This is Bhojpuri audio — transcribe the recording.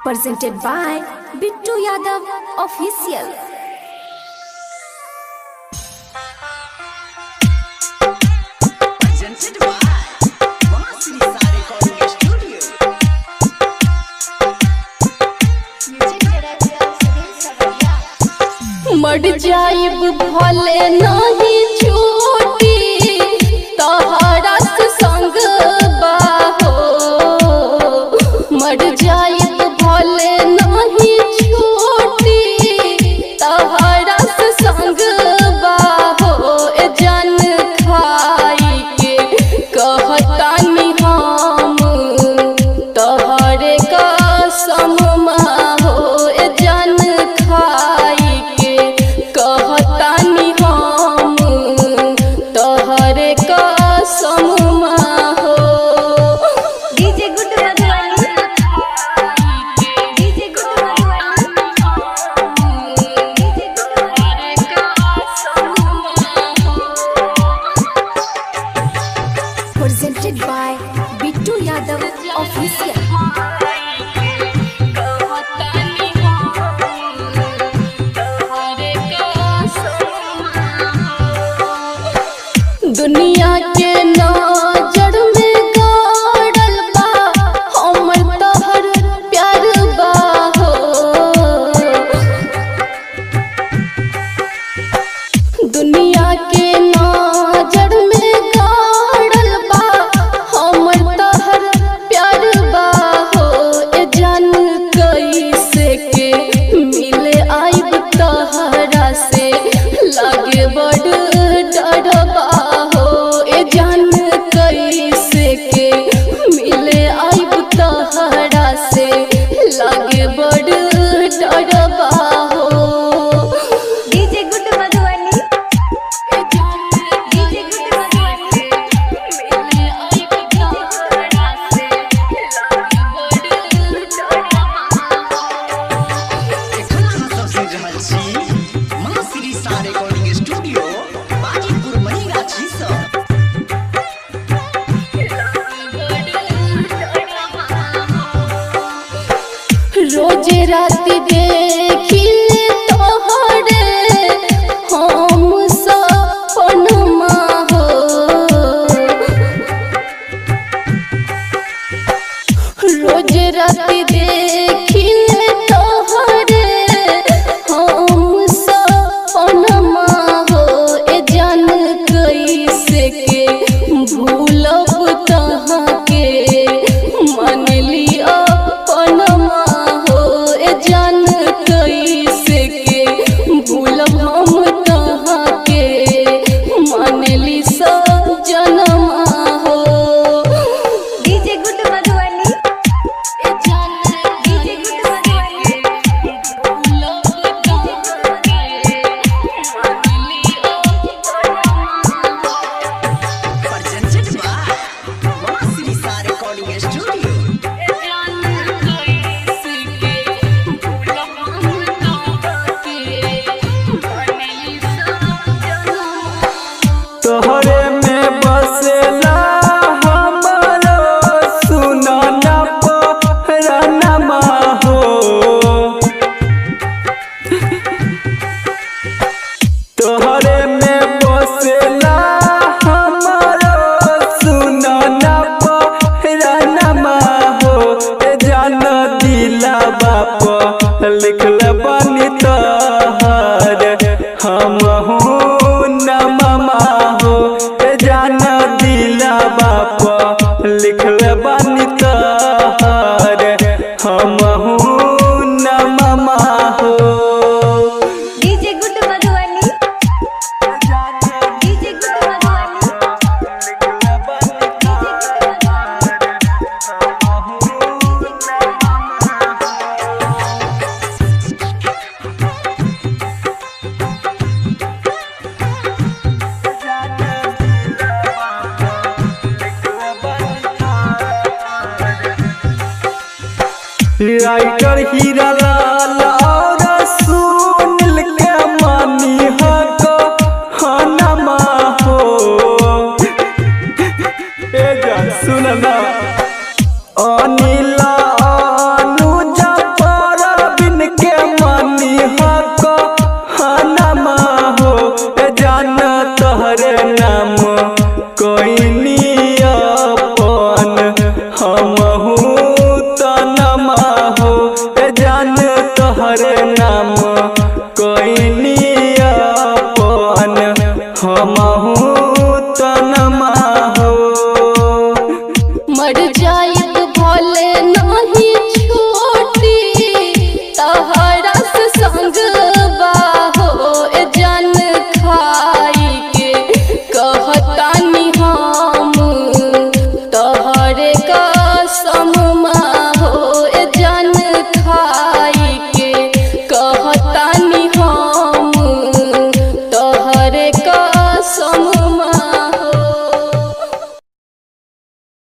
Presented by Bittu Yadav Official. Presented by Vansiri Sa Recording Studio. मर जाइब भले नहीं छूटी तोहरा से संग बाहो। मर जाइब भले नहीं छूटी तोहरा से संग बाहो। ए जान खाई के कहतानी हम तोहरे कसम हो। ए जान खाई के कहतानी हम तोहरे कसम हो। DJ good Madhubani, DJ good Madhubani, DJ good Madhubani. Presented by Bittu Yadav Official. दुनिया के नजर में गाड़ल बा हमर तोहर प्यार बा हो। दुनिया के नजर में गाड़ल बा हमर तोहर प्यार बा हो। ए जान कैसे के मिले आइब तोहरा से लागे बड़ डरबा हो। ए जान कैसे के मिले आइब तोहरा से लागे बड़ डरबा हो। DJ good Madhubani, DJ good Madhubani, एखन अहाँ सब सुनि रहल छी माँ श्री सा रिकॉर्डिंग स्टूडियो बाजीपुर मनीगाछी सँ। रोज रात देखिले तोहरे हम सपनमा हो। रोज रात देखिले तोहरे हम सपनमा हो। ए जान कैसे के भूलब तहाँ के मान लिया अपनमा हो। ए जान कैसे के भूलब हम तहाँ के मान ली सजनमा हो। DJ good Madhubani, DJ good Madhubani, Presented by Vansiri Sa Recording Studio. तोहरे में बसेला हमरो सुनना पहरनमा हो। तोहरे में बसेला हमरो सुनना पहरनमा हो। ए जान दिला बाप लिखल बानी तोहर हमहू नमा हो। ए जान दिला बाप लिखल बानी तोहर हमहू नमा हो। DJ good Madhubani, DJ good Madhubani, DJ good Madhubani. Writer Hira Lal